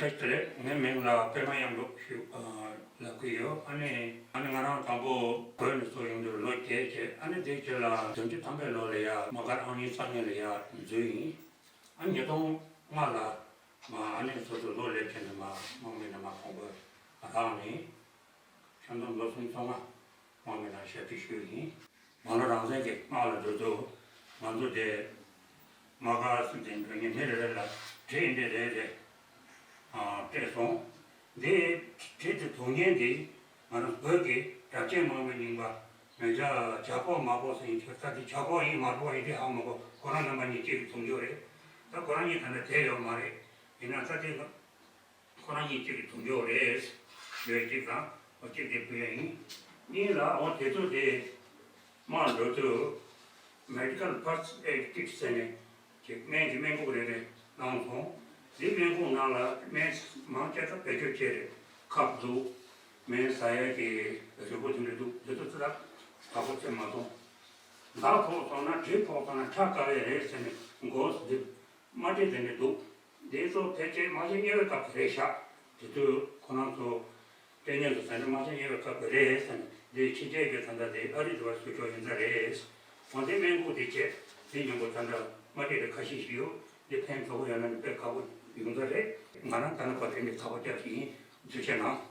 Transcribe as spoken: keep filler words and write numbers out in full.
བཀྲ་ཤིས་བདེ་ལེགས། ངའི་མིང་ལ་པད་མ་གཡང་འབྲུག་ཞུ་ཨ་ལབ་ཀྱི་ཡོད། ཨ་ནི་ཨ་ནི་ང་རང་དང་པོ་བོད་ནས་ཚུར་ཡོང་དུས་ལོ་བརྒྱད་བྱས། ཨ་ནི་དེའི་རྗེས་ལ་བདུན་ཅུ་ཐམ་པའི་ལོ་ལ་ཡ་མ་གར་ཨང་གཉིས་ས་གནས་ལ་ཡ་འཛུལ་ཡིན། ཨ་ཉིས་སྟོང་ལྔ་ལ་མ་ཨ་ནི་ཚོ་ཚོ་ལོ་ལེབ་བྱས་ནས་མ་དམག་མི་ནས་མ་ཁོང་པ་རག་ནས། ཆ་ཚང་ལོ་སུམ་ཅུ་སོ་ལྔ་དམག་མི་ནང་ཞབས་ཕྱི་ཞུས་ཡིན། མ་ལོ་རང་བཙན་གྱི་དམག་ལ་འགྲོ་དུས་ང་ཚོ་དེ་དམག་སྒར་སུ་དེ་འགྲོ་མཁན་མི་རེ་རེ་ལ་གྲས་འདྲ་རེ་རེ་སྤྲད་སོང་། འདི་གྲས་དེ་དོན་གཉེར་འདི་ང་རང་བོད་ཀྱི་རབ་བྱེད་དམག་མི་རྙིང་པ་མེ་ཇར་ཇ་ཀོ་མ་པོ་ཟེར་ཡིན་ཆོག་ས་དེ་ཇ་ཀོ་ཡིན་མ་པོ་ཡིན་དེ་ཧ་མ་གོ། ཁོ་རང་རྣམ་པ་གཉིས་གཅིག་གི་དོན་གཉེར་རེད། ད་ཁོ་རང་གཉིས་ད་ལྟ་བསྡད་ཡོད་མ་རེད། ཡིན་ན་ས་དེ་ཁོ་རང་གཉིས་གཅིག་གི་དོན་གཉེར་རེད། ཡོད་གཅིག་དང་འོ་གཅིག་དེ་ཕུལ་ཡ་ཡིན། གཉིས་ལ་འོ་དེ་ཚོ་དེ་དམག་འགྲོ་དུས་Medical First Aid Kit ཟེར་ནས་ཅིག་སྨན་གྱི་སྨན་ཁུག་རེ་རེ་གནང་སོང་། འདི་སྨན་ཁུག་ནང་ལ་སྨན་མང་ཆེ་ས་བེད་སྤྱོད་བྱས་རེད། ཁབ་འདུག་སྨན་ཟ་ཡ་གི་རིལ་བུ་དེ་འདྲ་འདུག་འདི་ཚོ་ཚོ་ལ་དག་པོ་བྱས་མ་སོང་། མདའ་ཕོག་སོང་ན་གྲི་ཕོག་སོང་ན་ཁྲག་དཀའ་ལས་རེད་ཟེར་ནས་མགོ་འདི་དམར་དྲི་དེ་འདྲ་འདུག་འདི་ཚོ་ཕལ་ཆེར་དམག་ཆེན་དམྱལ་བའི་སྐབས་རེད་ཤག་དེ་དུས་ཁོ་རང་ཚོ་ལྟས་ངན་དུ་ཟ་འདྲ་དམག་ཆེན་དམྱལ་བའི་སྐབས་རེད་ཟེར་ནས་འདི་ཕྱི་རྒྱལ་གྱི་ད་ལྟ་དེ་ཨ་རི་དུ་བ་སུ་ཆོག་ཡིན་ས་རེད། འོན་ཏེ་སྨན་ཁུག་དེ་བྱས་དེ་མཉམ་པོ་ད་ལྟ་དམར་དྲི་རེ་ཁ་ཤས་ཤིག་ཡོད། འདི་ཕན་ཐོགས་ཡོད་ན་ནི་དཔེ་ཁག་པོ་ཡོང་ས་རེད། ང་རང་ད་ནི་བ་དེ་འདྲའི་ཚགས་པར་རྒྱག་གི་ཡིན། ཐུགས་རྗེ་གནང་།